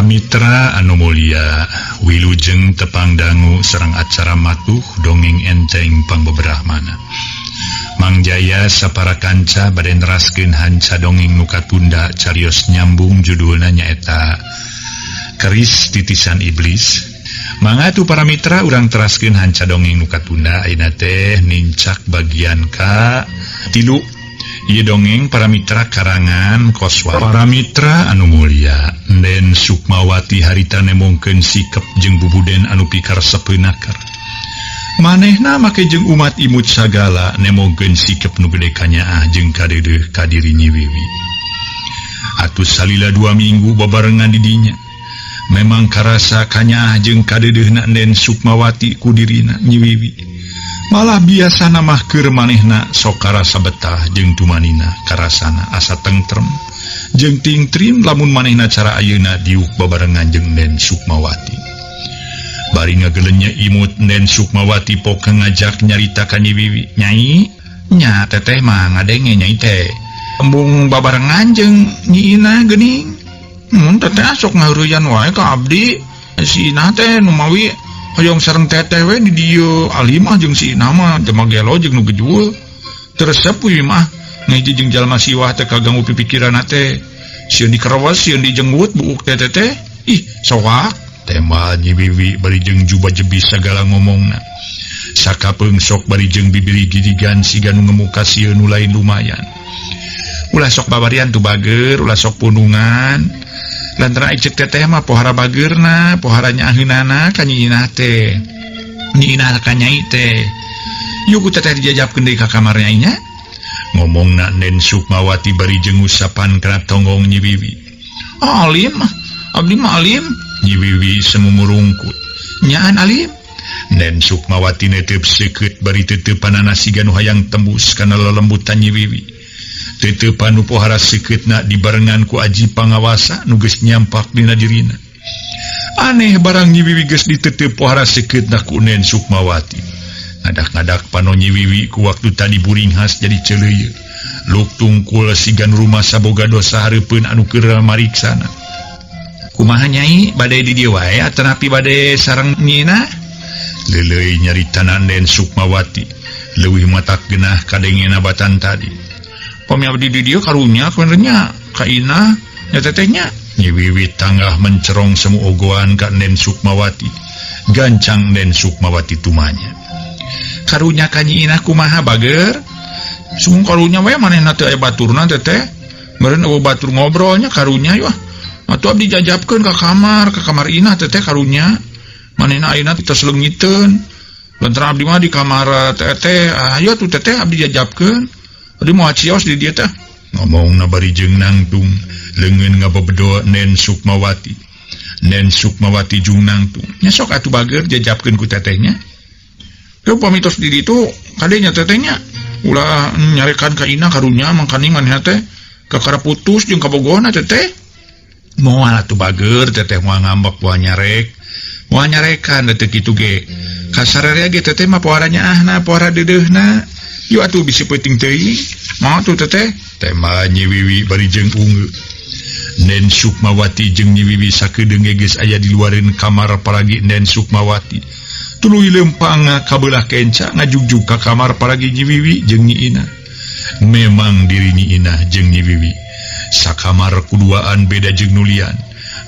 Para mitra anu mulia, wilujeng tepang dangu sareng acara matuh dongeng enteng pangbeberahmana. Mang Jaya sapara kanca bade neraskeun hanca dongeng nu katunda carios nyambung judulna nyaeta Keris Titisan Iblis. Mangga atuh para mitra urang teraskeun hanca dongeng nu katunda ayeuna teh nincak bagian ka 3. Ieu dongeng para mitra karangan Koswara. Para mitra anu mulia, Nden Sukmawati harita nemongkeun sikep jeung bubuden anu pikaresep naker. Manehna make jeung umat imut sagala nemongkeun sikep nu gede kanyaah jeung kadeudeuh ka diri Nyi Wiwi. Atuh salila 2 minggu babarengan di dinya. Memang karasa kanyaah jeung kadeudeuna Nden Sukmawati ku dirina Nyi Wiwi. Malah biasa mah keur manehna sok karasa betah jeung tumanina karasana asa tengtrem jeung tingtrim lamun manehna cara ayeuna diuk babarengan jeung Nden Sukmawati. Bari ngagelenya imut Nden Sukmawati poka ngajak nyarita ka Nyi Wiwi, "Nyai, nya teteh mah ngadenge nyai teh. Embung babarengan jeung Nyi Ina geuning. Mun teteh sok ngaheureyan wae ka abdi. Si Ina teh numawi hoyong sareng teteh we di dieu alim mah jeung si Ina mah jema gelo jeung nu gejul. Teresep we mah ngahiji jeung jalma siwah teh kaganggu pipikiranna teh. Sieun dikerewas, sieun dijenggut buuk teteh teh. Ih, soak." Tema Nyi Wiwi bari jeung juba jebis sagala ngomongna. Sakapeung sok bari jeung bibiri gidigan siga nu ngemuka sieun nu lain lumayan. Ulah sok babarian tu bager, ulah sok punungan. Lantaran icek teteh mah pohara bagerna, pohara nyaaheunana ka Nyi Inah teh. Nyi Inah ka Nyai teh. Yuk ku teteh dijajabkeun deui ka kamar Nyai nya. Ngomongna Nden Sukmawati bari jeung ngusapan kana tonggong Nyi Wiwi. Oh, alim, abdi mah alim. Nyi Wiwi semumurungkut. Nyaan alim. Nden Sukmawati netep seukeut bari teteupanana siga nu hayang tembus kana lelembutan Nyi Wiwi. Teteupan nu pohara seukeutna dibarengan ku aji pangawasa nu geus nyampak dina dirina. Aneh barang Nyi Wiwi geus diteteup pohara seukeutna ku Nden Sukmawati. Ngadak-ngadak pano Nyi Wiwi ku waktu tadi buringhas jadi ceuleuyeut. Luk tungkul siga nu rumasa boga dosa hareupeun anu keur mariksana. Kumaha Nyai bade di dieu wae atanapi bade sareng Nyi Inah? Leuleuy nyaritana Nden Sukmawati leuwih matak genah kadengena batan tadi. Pami abdi di dieu karunya kebenernya ka Inah nya tetehnya. Nyi Wiwi tanggah mencerong semu ogoan ka Nden Sukmawati. Gancang Nden Sukmawati tumanya. Karunya ka Nyi Inah kumaha bager? Sungguh karunya we manehna teu aya baturna teteh. Meureun eueuh batur ngobrolnya karunya yeuh. Atuh abdi jajabkeun ka kamar Inah teteh karunya. Manehna ayeuna teh tos leungiteun. Lantaran abdi mah di kamar teteh, ayo atuh teteh abdi jajabkeun. Abdi moal cios di dieu teh. Ngomongna bari jeung nangtung, leungeun ngabebedo Nden Sukmawati. Nden Sukmawati jung nangtung. Nya sok atuh bager jajabkeun ku tetehnya. Teu pami tos di ditu kade nya tetehnya. Ulah nyarekan ka Inah karunya mangkaning manehna teh kakara putus jeung kabogohna teteh. Moal atuh bager teteh moal ngambek moal nyarek. Moal nyarekan teh kitu ge. Kasararea ge teteh mah pohara nyaahna, pohara deudeuhna. Yuk atuh bisi peuting teuing. Moal atuh teteh. Tema Nyi Wiwi bari jeung unggeu. Nden Sukmawati jeung Nyi Wiwi sakedeung ge geus aya di luareun kamar paragi Nden Sukmawati. Tuluy leumpang kabelah kenca ngajugjug ka kamar paragi Nyi Wiwi jeung Nyi Inah. Memang diri Nyi Inah jeung Nyi Wiwi sakamar kuduaan beda jeung nulian.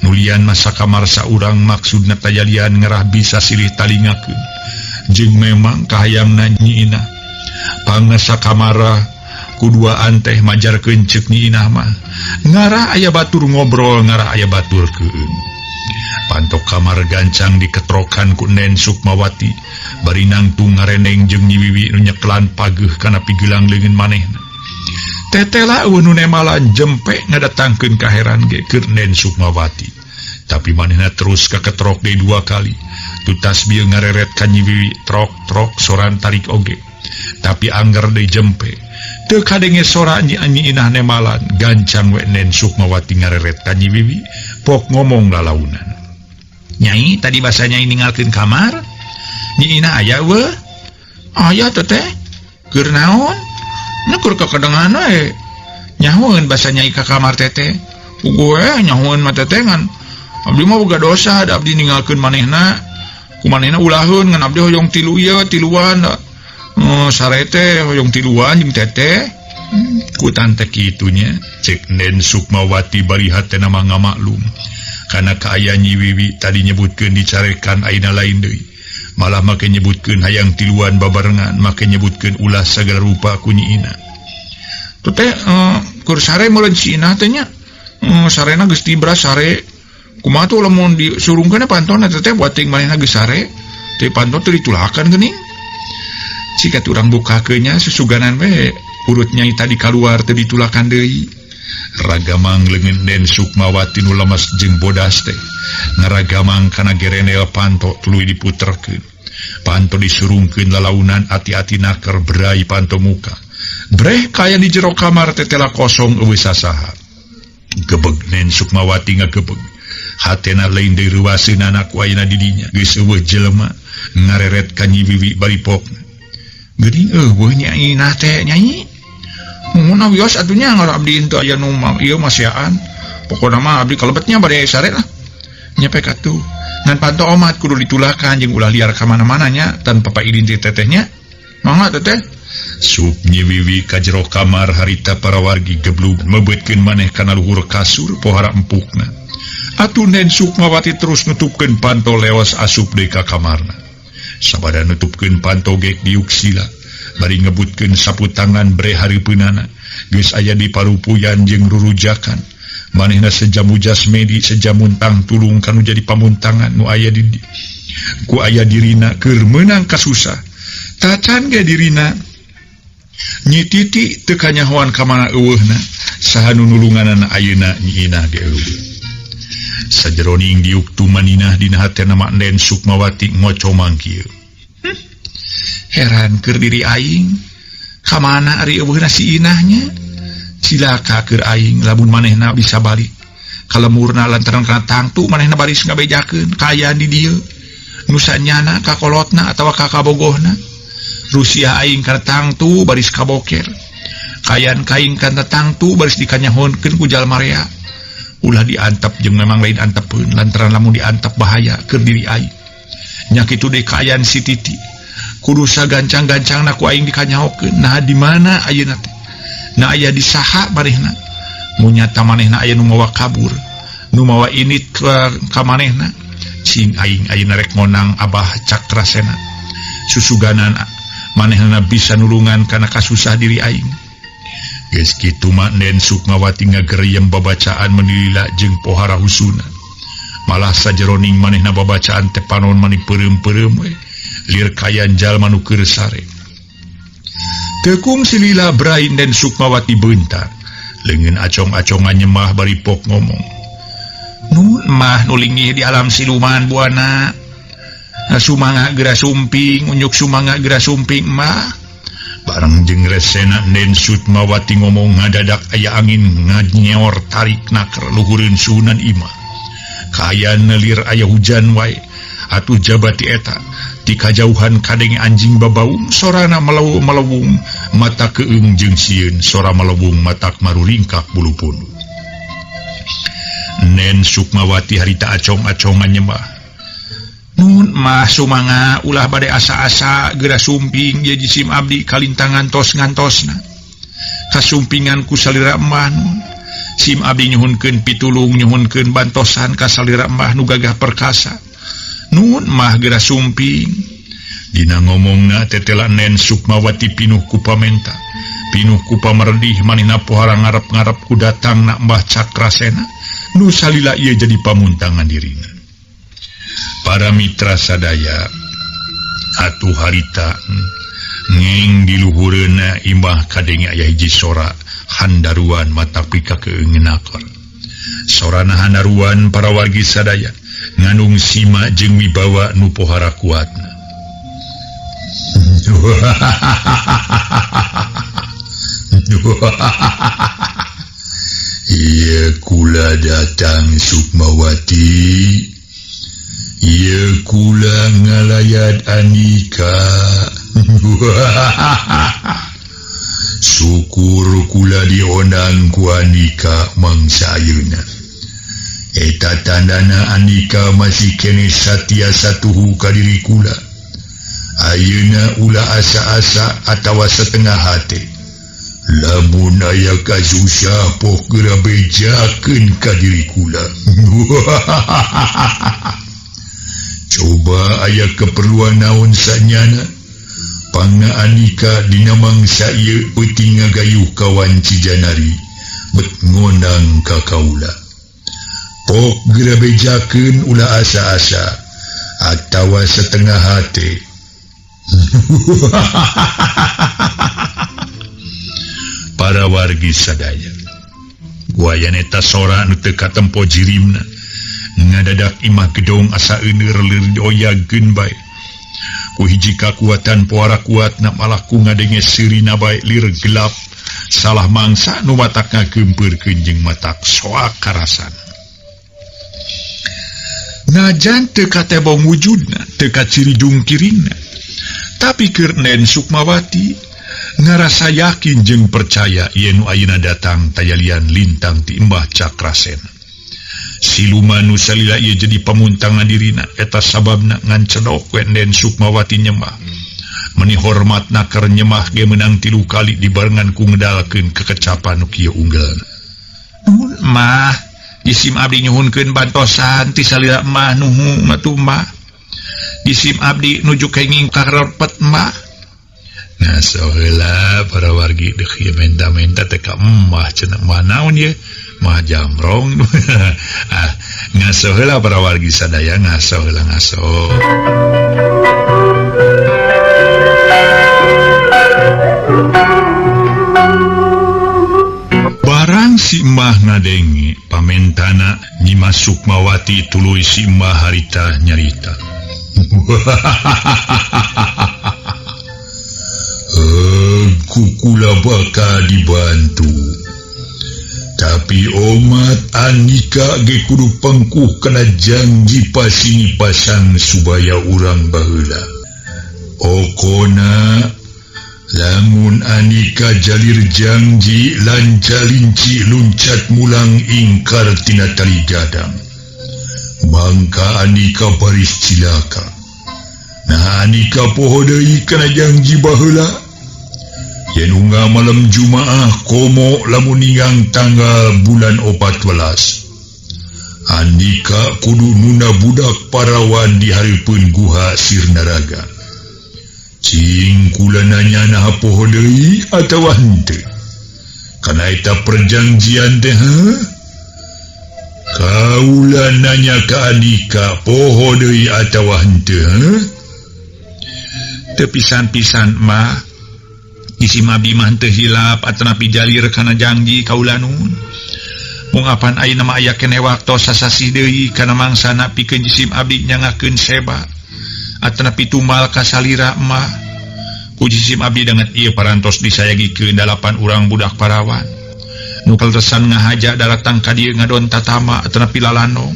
Nulian mah sakamar saurang maksudna tajalian ngerah bisa silih talingakeun. Jeung memang kahayangna Nyi Inah pangna sakamara kuduaan teh majarkeun ceuk Nyi Inah mah. Ngarah aya batur ngobrol, ngarah aya batur keun. Pantok kamar gancang diketrokan ku Nden Sukmawati bari nangtung ngareneng jeung Nyi Wiwi nu nyeklan pageuh kana pigelang leungeun manehna. Tetela eueuh nu nemalan jempe ngadatangkeun kaheran ge keur Nden Sukmawati. Tapi manehna terus kaketrok deui 2 kali. Tutas bieu ngareret ka Nyi Wiwi trok-trok soran tarik oge. Tapi angger deui jempe. Teu kadenge sora Nyi Inah nemalan, gancang we Nden Sukmawati ngareret ka Nyi Wiwi, pok ngomong lalaunan. Nyai tadi basa Nyai ninggalkeun kamar? Nyi Inah aya weuh? Aya teteh. Keur naon? Nya keur kakedengan we. Nyahoeun basa Nyai ka kamar teteh. Gue nyahoeun mah teteh ngan Abdi mah boga dosa da abdi ninggalkeun manehna. Ku manehna ulaheun ngan abdi hoyong tilu ieu tiluan. Sare teh hoyong tiluan jeung teteh. Ku tante kitunya cek Nen Sukmawati bari hatena mah ngamaklum. Kana kaayaan Nyi Wiwi tadi nyebutkeun dicarekan ayeuna lain deui. Malah make nyebutkeun hayang tiluan babarengan, make nyebutkeun ulah sagala rupa ku Nyi Ina. Tuh teh keur sare meureun si Ina teh nya. Sarena geus tibra sare. Kumaha tuh lamun disurungkeun pantona teh buat ting manehna geus sare. Teh panto teh ditulakan geuning. Jika turang bukakeun nya susuganan we urut nyai tadi kaluar teh ditulakan deui. Ragamang leungeun Den Sukmawati nu lemes jeung bodas teh ngaragamang kana gerenel panto tuluy diputerkeun. Panto disurungkeun lalaunan ati-ati naker berai panto muka. Breh kaya di jero kamar teh tela kosong eueuh sasaha. Gebeg Nen Sukmawati ngagebeg. Hatena lain deui reuaseunana ku ayeuna di dinya. Geus eueuh jelema ngareret ka Nyi Wiwi bari pokna. Geuning eueuh Nyai Inah teh Nyai. Mun wios atuh nya ngarah abdi henteu aya nu ieu masiaan. Pokona mah abdi kalebetnya bade sare lah. Nyepek atuh. Ngan panto omat kudu ditulakan jeung ulah liar ka mana-mana nya tanpa paidin ti tetehnya. Mangga teteh. Sup Nyi Wiwi ka jero kamar harita para wargi geblug mebeutkeun maneh kana luhur kasur pohara empukna. Atuh Nen Sukmawati terus nutupkeun panto leos asup deui ka kamarna. Sabada nutupkeun panto gek diuk sila. Bari ngebutkeun sapu tangan bre hareupeunana. Geus aya di parupuyan jeung rurujakan. Manehna sejamu jasmedi sejamuntang tulung kanu jadi pamuntangan nu aya di ku aya dirina keur meunang kasusah. Tacan ge dirina Nyi Titi teu kanyahoan ka mana eueuhna. Saha nu nulunganana ayeuna Nyi Inah ge eueuh. Sajeroning diuk tumaninah dina hatena Mak Nen Sukmawati ngocomang kieu. Heran keur diri aing. Ka mana ari eueuhna si Inahnya? Cilaka keur aing lamun manehna bisa balik. Kalemurna lantaran kana tangtu manehna baris ngabejakeun kaayaan di dieu. Nu sanyana ka kolotna atawa ka kabogohna. Rusia aing kana tangtu baris kaboker. Kaayaan kaing kana tangtu baris dikanyahonkeun ku jalma rea. Ulah diantep jeung memang lain antepeun lantaran lamun diantep bahaya keur diri aing. Nya kitu deui kaayaan si Titi. Kudu sagancang-gancangna ku aing dikanyahokeun. Nah di mana ayeuna teh? Nah aya di saha manehna? Munyata manehna aya nu mawa kabur, nu mawa init ka manehna. Cing aing ayeuna rek ngonang Abah Cakrasena. Susuganan manehna bisa nulungan kana kasusah diri aing. Geus kitu mah Nen Sukmawati ngageriem babacaan menilila jeung pohara husuna. Malah sajeroning manehna babacaan teh panon mani peureum-peureum we. Lir kayan jalma nu keur sare. Tekung silila Brain Den Sukmawati bentar. Leungeun acong-acongan nyemah bari pok ngomong. Nun mah nu linggih di alam siluman buana. Sumanga geura sumping, unjuk sumanga geura sumping mah. Bareng jeung resena Nen Sukmawati ngomong ngadadak aya angin nganyeor tarik naker luhureun suhunan imah. Kaayaan nelir aya hujan wae. Atuh jabati eta ti kajauhan kadenge anjing babaung sorana melewung mata keung jeung sieun sora melewung matak maruringkak bulu pundu. Nen Sukmawati harita acong-acongan nyembah. Nun mah sumanga ulah bade asa-asa geura sumping ye jisim abdi kalintangan tos ngantosna. Kasumpingan ku salira emah nun. Sim abdi nyuhunkeun pitulung nyuhunkeun bantosan ka salira emah nu gagah perkasa. Nun mah geura sumping. Dina ngomongna tetela Nen Sukmawati pinuh ku pamenta. Pinuh ku pamerdih manehna pohara ngarep-ngarep ku datangna Mbah Cakrasena nu salila ieu jadi pamuntangan dirina. Para mitra sadaya atuh harita ngeng di luhureuna imah kadenge aya hiji sora handaruan mata pika keungeunakor. Sorana handaruan para wargi sadaya nganung sima jeung wibawa nu pohara kuatna. Ieu kula datang Sukmawati. Ieu kula ngalayat Andika. Syukur kula diondang ku Andika mangsa ayeuna. Eta tandana Andika masih kene satia satuhu ka diri kula. Ayeuna ulah asa-asa atawa setengah hate. Lamun aya kasusah poh geura bejakeun ka diri kula. Coba aya keperluan naon sanyana. Pangna Andika dina mangsa ieu peuting ngagayuh ka wanci janari bet ngondang ka kaula. Pok geura bejakeun ulah asa-asa atawa setengah hate. Para wargi sadaya, guayan eta sora nu teu katempo jirimna ngadadak imah gedong asa euneur leur dioyagkeun bae. Ku hiji kakuatan poara kuatna malah ku ngadenge seurina bae lir gelap salah mangsa nu matak ngagempeurkeun jeung matak soak karasan. Najan teu katebong wujudna, teu kaciri jungkiringna. Tapi keur Nen Sukmawati ngarasa yakin jeung percaya yen nu ayeuna datang tayalian lintang ti Mbah Cakrasena. Siluman nu salila ieu jadi pamuntangan dirina, eta sababna ngan cedok we Nen Sukmawati nyemah. Meni hormatna keur nyemah ge meunang 3 kali dibarengan ku ngedalkeun kekecapan nu kieu unggelna. Nuhun mah, jisim abdi nyuhunkeun bantosan ti salila mah nuhu matuh mah. Jisim abdi nuju kenging karepet mah. Nah soheula para wargi deuh ieu menta-menta teh ka emah cenah mah naon ye? Mah jamrong. Ah, ngaso heula para wargi sadaya, ngaso heula ngaso. Barang si emah ngadenge pamentana Nyimas Sukmawati tuluy si emah harita nyarita. Kukula bakal dibantu. Tapi omat Andika ge kudu pengkuh kana janji pasini pasang subaya urang baheula. Okona lamun Andika jalir janji lanca linci luncat mulang ingkar tina tali gadang. Mangka Andika baris cilaka. Nah Andika poho deui kana janji baheula. Yen unggah malam Jumaah komo lamun ningang tanggal bulan 14. Andika kudu nuna budak parawan di hareupeun guha Sirnaraga. Cing kula nanya naha poho deui atawa henteu. Kana eta perjanjian teh heuh? Kaula nanya ka Andika poho deui atawa henteu heuh? Teu pisan-pisan mah. Isi abdi mah teu hilap atanapi jalir kana janji kaula nuhun. Mung apan ayeuna mah aya keneh waktos sasasih deui kana mangsana pikeun jisim abdi nyangakeun seba atanapi tumal ka salira mah. Ku jisim abdi danget ieu parantos disayagikeun 8 urang budak parawan. Nu kaleresan ngahaja daratang ka dieu ngadon tatama atanapi lalanong.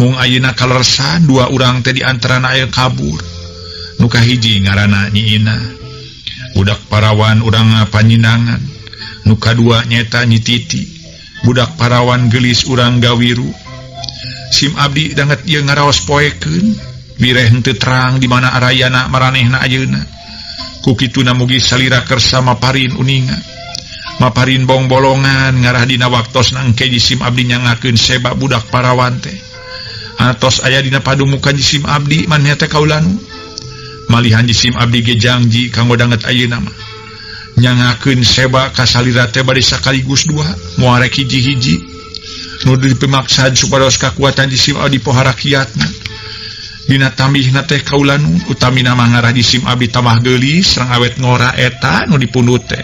Mung ayeuna kaleresan 2 urang teh di antarana aya kabur. Nu kahiji ngaranna Nyi Ina. Budak parawan urang panyinangan. Nu kadua nyeta Nyi Titi. Budak parawan geulis urang Gawiru. Sim abdi danget ieu ngaraos poekeun. Bireh henteu terang di mana arayana maranehna ayeuna. Ku kituna mugi salira kersa maparin uninga. Maparin bongbolongan ngarah dina waktos nangke jisim abdi nyangakeun seba budak parawan teh. Atos aya dina padumukan jisim abdi maneh teh kaulanu. Malihan jisim abdi ge jangji kanggo danget ayeuna mah. Nyangakeun seba ka salira teh bari sakaligus dua, moal rek hiji-hiji. Nu dipimaksad supados kakuatan jisim abdi pohara kiatna. Dina tambihna teh kaulanu utamina mah ngarah jisim abdi tambah geulis sareng awet ngora eta nu dipundut teh.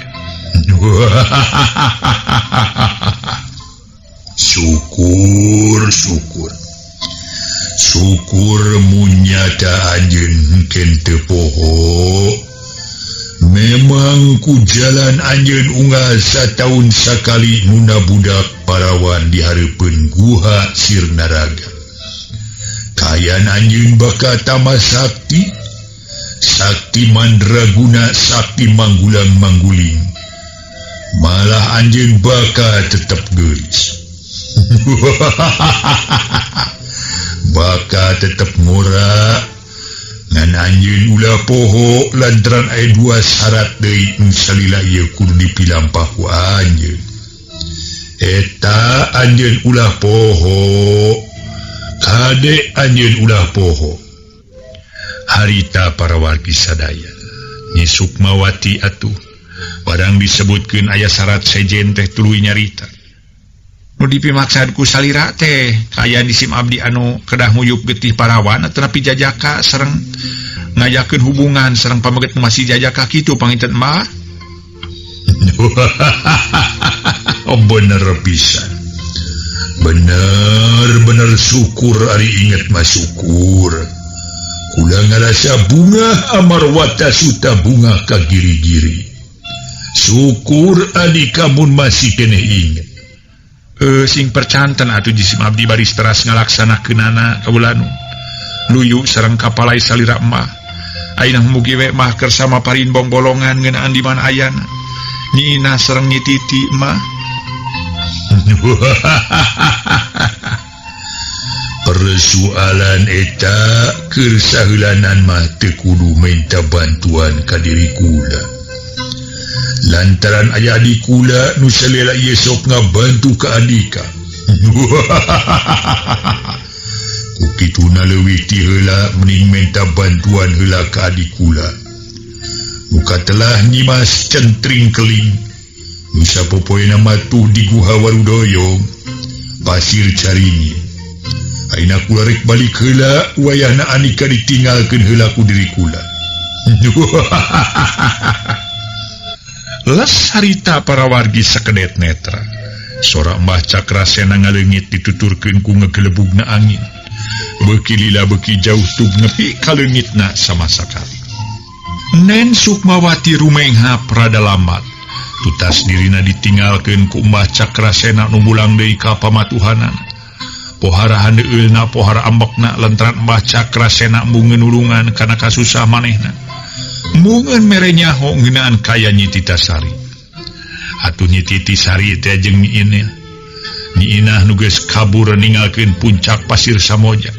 Syukur syukur. Syukur munyata anjeun ken teu poho. Memang ku jalan anjeun unggal sataun sakali nuna budak parawan di hareupeun guha Sirnaraga. Kayan anjeun bakal tambah sakti, sakti mandraguna, sakti manggulang mangguling. Malah anjeun bakal tetep geulis. Baka tetep ngora ngan anjeun ulah poho lantaran aya dua syarat deui nu salila ieu kudu dipilampah ku anjeun. Eta anjeun ulah poho, kade anjeun ulah poho. Harita para wargi sadaya Nyi Sukmawati atuh barang disebutkeun aya syarat sejen teh tuluy nyarita. Nu dipimaksad ku salira teh kaayaan di sim abdi anu kedah nguyup getih parawan tetapi jajaka sareng ngajakeun hubungan sareng pameget masih jajaka kitu panginten mah. Oh, bener pisan. Bener-bener syukur ari inget mah syukur. Kula ngarasa bunga amarwata suta bunga ka giri-giri. Syukur adi kamun masih keneh inget. Sing percanten atuh jisim abdi baris teras ngalaksanakeunana kaulanu. Luyu sareng kapalai salira emah. Ayeuna mugi we mah keur sama parin bongbolongan ngeunaan di mana ayana. Nyi Inah sareng Nyi Titi mah. Persoalan eta keur saheulanan mah teu kudu minta bantuan ka diri kula. Lantaran aya adi kula nu salila ieu sok ngabantu ka andika. Ku kituna leuwih ti heula mending minta bantuan heula ka adi kula. Muka telah Nyimas Centring Keling nu sapopoena matuh di Guha Warudoyong Pasir Caringin. Ayeuna kula rek balik heula wayahna andika ditinggalkeun heula ku diri kula. Les harita para wargi sakedet netra. Sora Mbah Cakrasena ngaleungit dituturkeun ku ngegelebugna angin. Beuki lila beuki jauh tug nepi kaleungitna sama sakali. Nen Sukmawati rumenghap rada lambat. Tutas dirina ditinggalkeun ku Mbah Cakrasena nu mulang deui ka pamatuhanana. Pohara handeueulna pohara ambekna lantaran Mbah Cakrasena embungeun nulungan kana kasusah manehna. Mungeun mere nyaho ngeunaan kaya Nyi Titasari. Atuh Nyi Titisari teh jeung Nyi Inah. Nyi Inah nu geus kabur ninggalkeun puncak Pasir Samoja.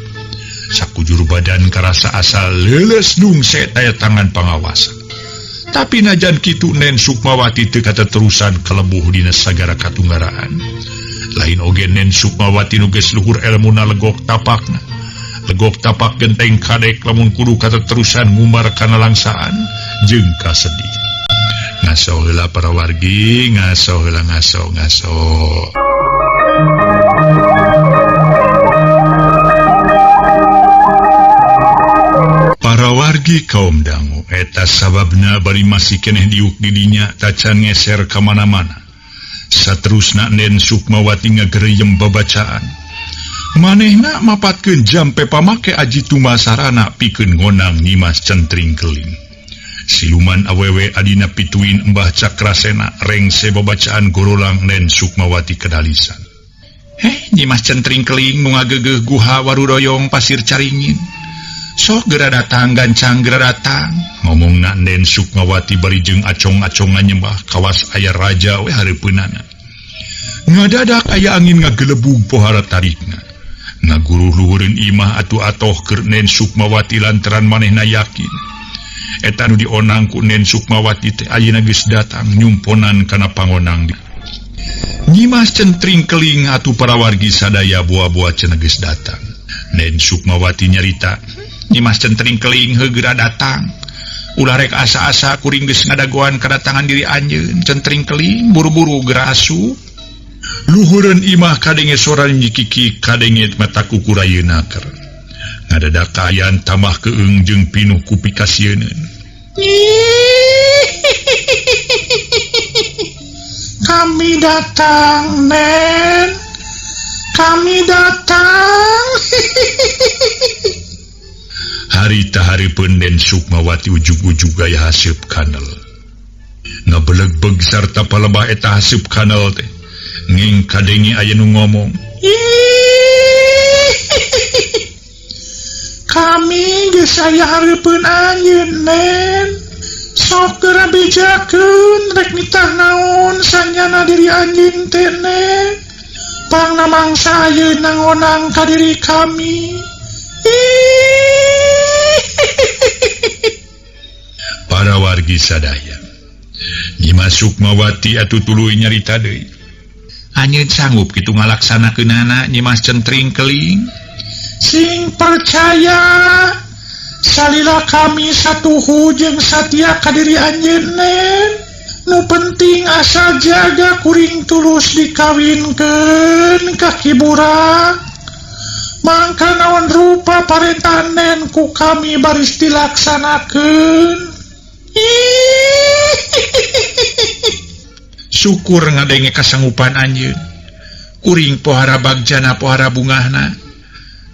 Sakujur badan karasa asal leuleus dungse daya tangan pangawasa. Tapi najan kitu Nen Sukmawati teu kateterusan kalebuh dina sagara katunggaraan. Lain oge Nen Sukmawati nu geus luhur elmuna legok tapakna. Legok tapak genteng kadek lamun kudu kateterusan ngumbar kana langsaan jeung kasedih. Ngaso heula para wargi, ngaso heula ngaso ngaso. Para wargi kaum dangu eta sababna bari masih keneh diuk di dinya tacan ngeser ka mana-mana. Saterusna Nen Sukmawati ngagereyem babacaan. Manehna mapatkeun jampe pamake aji tumasarana pikeun ngonang Nyimas Centring Keling. Siluman awewe adina pituin Mbah Cakrasena rengse babacaan gorolang Nen Sukmawati kedalisan. Heh, Nyimas Centring Keling nu ngageugeuh Guha Warudoyong Pasir Caringin. Sok geura datang gancang geura datang. Ngomongna Nen Sukmawati bari jeung acong-acongan nyembah kawas aya raja we hareupeunana. Ngadadak aya angin ngagelebug pohara tarikna. Ngaguru luhureun imah atuh atoh keur Nen Sukmawati lantaran manehna yakin. Eta nu dionang ku Nen Sukmawati teh ayeuna geus datang nyumponan kana pangonang. Nyimas Centring Keling atuh para wargi sadaya buah-buah cenah geus datang. Nen Sukmawati nyarita, Nyimas Centring Keling heuh geura datang. Ulah rek asa-asa kuring geus ngadagoan kadatangan diri anjeun. Centring Keling buru-buru geura asup. Luhureun imah kadenge sora Nyi Kiki kadenge mata kukurayeuna keur. Ngadadak kaayaan tambah keung jeung pinuh ku pikasieuneun. Kami datang, Nen. Kami datang. Harita hareupeun Nen Sukmawati ujug-ujug gaya haseup kanel. Ngabelegbeg sarta palebah eta haseup kanel teh. Nging kadenge aya nu ngomong. Kami geus aya hareupeun anjeun, Nen. Sok geura bejakeun rek nitah naon sanyana diri anjeun teh, Nen. Pangna mangsa ayeuna ngonang ka diri kami. Para wargi sadaya, Nyimas Sukmawati atuh tuluy nyarita deui. Anjeun sanggup kitu ngalaksanakeunana Nyimas Centring Keling? Sing percaya salila kami satuhu jeung satia ka diri anjeun Nen. Nu penting asal jaga kuring tulus dikawinkeun ka Ki Burak. Mangka naon rupa parentah Nen ku kami baris dilaksanakeun. Syukur ngadenge kasanggupan anjeun. Kuring pohara bagjana pohara bungahna.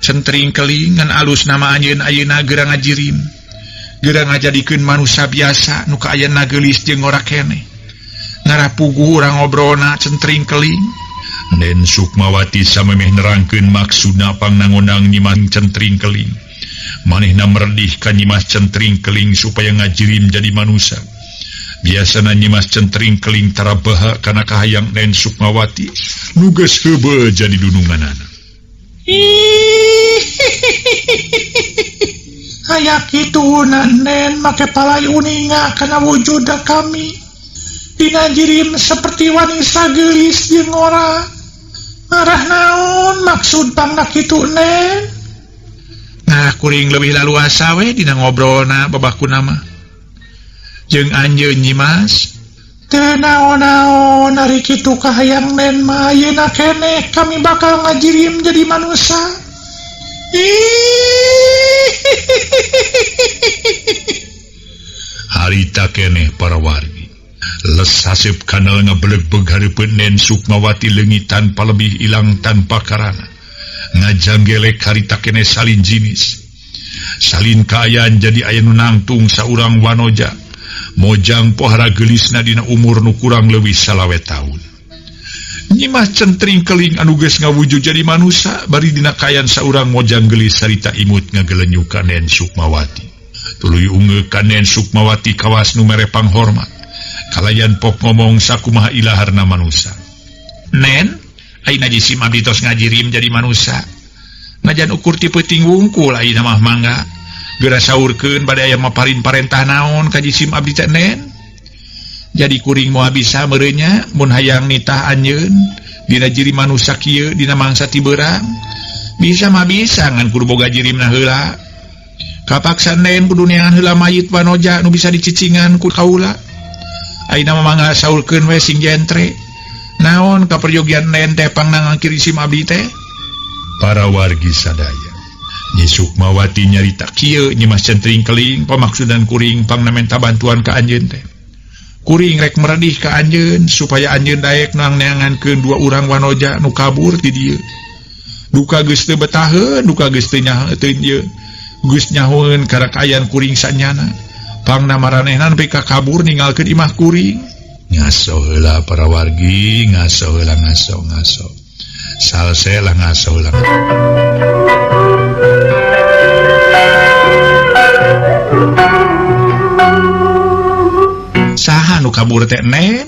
Centring Keling ngan alus nama anjeun ayeuna geura ngajirim. Geura ngajadikeun manusia biasa nu kaayana geulis jeung ngora keneh. Ngarapuguh urang ngobrolna Centring Keling. Nen Sukmawati samemeh nerangkeun maksudna pangnangondang Nyimas Centring Keling. Manehna meredih ka Nyimas Centring Keling supaya ngajirim jadi manusia. Biasana Nyimas Centring Keling tara baha kana kahayang Nen Sukmawati nu geus heubeul jadi dununganana. Aya kitu Nen make palai uninga kana wujud kami. Dina jirim seperti wanita geulis jeung ngora. Arah naon maksud pangna kitu Nen? Nah kuring leuwih laluasa we dina ngobrolna babakuna mah. Jeung anjeun Nyimas teu naon-naon ari kitu kahayang Nen mah ayeuna keneh kami bakal ngajirim jadi manusia. Harita keneh para wargi. Les haseup kanal ngabeleg-beg hareupeun Nen Sukmawati leungit tanpa lebih ilang tanpa karana. Ngajanggelek harita keneh salin jinis. Salin kaayaan jadi aya nu nangtung saurang wanoja. Mojang pohara geulisna dina umur nu kurang leuwih 25 taun. Nyimas Centring Keling anu geus ngawujud jadi manusia bari dina kaayaan saurang mojang geulis sarita imut ngagelenyuk ka Nen Sukmawati. Tuluy ungeuk ka Nen Sukmawati kawas nu mere panghormat. Kalayan pok ngomong sakumaha ilaharna manusia. Nen, ayeuna jisim abdi tos ngajirim jadi manusia. Najan ukur ti peuting wungkul ayeuna mah mangga. Geura saurkeun bade aya maparin parentah naon ka jisim abdi teh Nen. Jadi kuring moal bisa meureunnya mun hayang nitah anjeun dina jiri manusia kieu dina mangsa ti beurang. Bisa mah bisa ngan kudu boga jirimna heula. Kapaksa Nen kudu neangan heula mayit wanoja nu bisa dicicingan ku kaula. Ayeuna mah mangga saurkeun we sing jentre. Naon kaperyogian Nen teh pangnangangkir jisim abdi teh? Para wargi sadaya, Nyi Sukmawati nyarita kieu Nyimas Centring Keling pamaksudan kuring pangna menta bantuan ka anjeun teh. Kuring rek meredih ka anjeun supaya anjeun daek nang neangankeun dua urang wanoja nu kabur ti dieu. Duka geus teu betaheun, duka geus teu nyaheun ieu. Geus nyahoeun karakayaan kuring sanyana. Pangna maranehna nepi ka kabur ninggalkeun imah kuring. Ngaso heula para wargi, ngaso heula ngaso ngaso. Salse lah ngaso heula. Saha nu kabur teh Nen?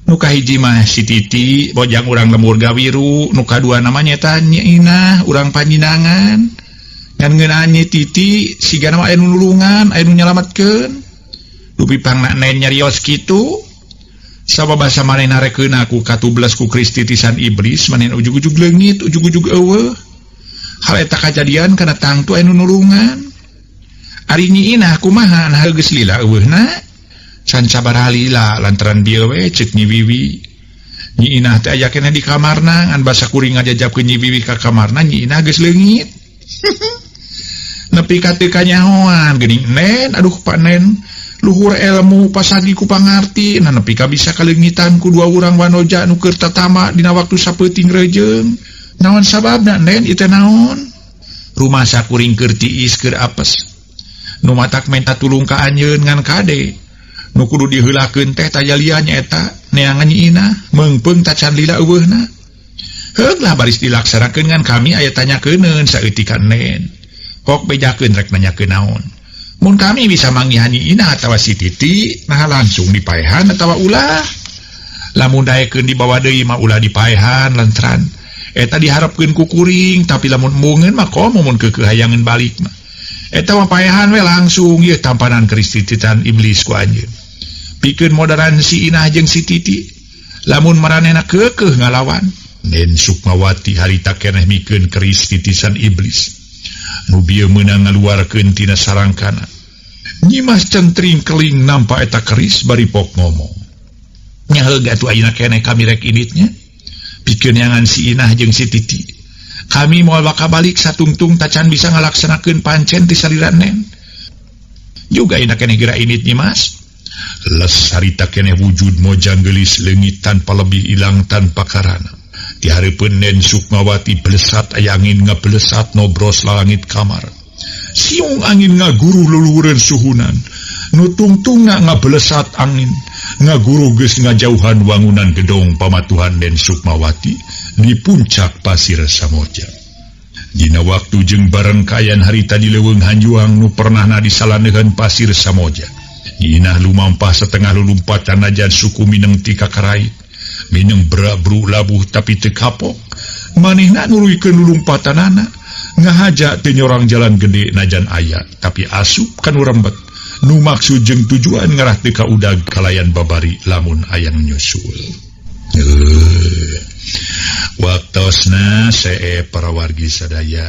Nu kahiji mah si Titi, bojang urang lembur Gawiru, nu kadua namanya eta Nyi Inah, urang Panyinangan. Ngan ngeunaan Nyi Titi sigana mah aya nu nulungan, aya nu nyalametkeun. Dupi pangna Nen nyarios kitu. Sababasa manehna rekeuna ku katubles ku Kristi tisan iblis, manehna ujug-ujug leungit, ujug-ujug eueuh. Hal eta kajadian kana tangtu aya nu nulungan. Ari Nyi Inah kumaha nah geus lila eueuhna? Can sabaraha lila lantaran dieu we ceuk Nyi Wiwi. Nyi Inah teh aya keneh di kamarna ngan basa kuring ngajajabkeun Nyi Wiwi ka kamarna Nyi Inah geus leungit. Nepi ka teu kanyahoan geuning Nen, aduh Pak Nen, luhur ilmu pasagi ku pangarti nah nepi ka bisa kaleungitan ku dua urang wanoja nu keur tatama dina waktu sapeuting rejeung. Naon sababna Nen ieu teh naon? Rumasa kuring keur tiis keur apes. Nu matak menta tulung ka anjeun ngan kade. Nu kudu diheulakeun teh tajalia nyaeta neangan Nyi Inah meungpeung tacan lila eueuhna. Heug lah baris dilaksanakeun ngan kami aya tanyakeun saeutik ka Nen. Kok bejakeun rek nanyakeun naon? Mun kami bisa manggihan Nyi Inah atawa si Titi, nah langsung dipaehan atawa ulah. Lamun daekeun dibawa deui mah ulah dipaehan lantaran eta diharapkeun ku kuring, tapi lamun embungeun mah komo mun keukeuh hayangeun balik mah. Eta mah paehan we langsung ieu tampanan keris titisan iblis ku anjeun. Pikeun modaran si Inah jeung si Titi. Lamun maranehna keukeuh ngalawan. Nen Sukmawati harita keneh mikeun keris titisan iblis. Nu bieu meunang ngaluarkeun tina sarangkana. Nyimas Centring Keling nampa eta keris bari pok ngomong. Nyaheug atuh ayeuna keneh kami rek inditnya. Pikeun neangan si Inah jeung si Titi. Kami moal bakal balik satungtung tacan bisa ngalaksanakeun pancen ti salira Nen. Juga ayeuna keneh geura indit Nyimas. Les harita keneh wujud mojang geulis leungit tanpa lebih ilang tanpa karana. Di hareupeun Nen Sukmawati blesat aya angin ngablesat nobros lalangit kamar. Siung angin ngaguru luluhureun suhunan. Nu tungtungna ngablesat angin ngaguru geus ngajauhan wangunan gedong pamatuhan Nen Sukmawati di puncak Pasir Samoja. Dina waktu jeung bareng kaayaan harita di leuweung hanjuang nu pernahna disalaneuhan Pasir Samoja. Inah lumampah setengah lulumpatan najan suku mineng ti kakarait. Mineng berak-bru labuh tapi teu kapok. Manehna nuluykeun lulumpatanana. Ngahaja teu nyorang jalan gede najan aya, tapi asup kanu rembet. Nu maksud jeung tujuan ngarah teu kaudag kalayan babari lamun ayang nyusul. Waktosna see para wargi sadaya.